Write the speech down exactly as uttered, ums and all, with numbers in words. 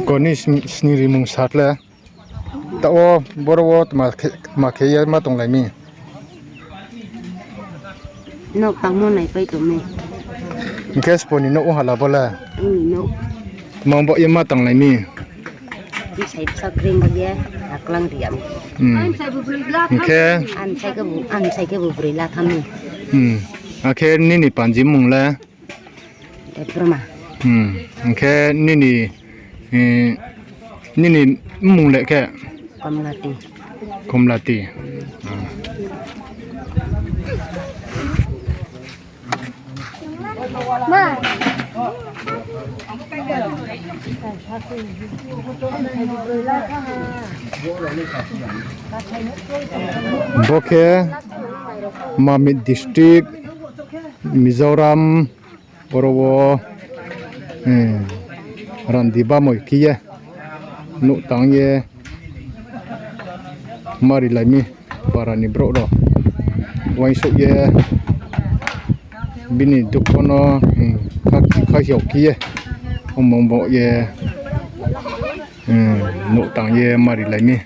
Koni sni rimung sa le. Taoh wo boro wo tma khe ye ma tonglai mi? Nouh tangmo naipai tong mi. Hing khe sbo ni nouh ong hala bo le? Tma bo ye ma tanglai mi? Bsai bsa kring bo ye, aklang ri ya mi. Hing khe? Ang bsai khe bu broi la tham mi. Akhe nini panji mung le? Hing khe nini mmung le khe? Komlati. Bo khe Mamit district, Mizoram, boro wo randi bamoi khe ye nouh tang ye ma rilai mi para ni brouh rao. Uaingsouh ye bini dukho no khakchi khahiao khe ye, omong bo ye nouh tang ye ma rilai mi.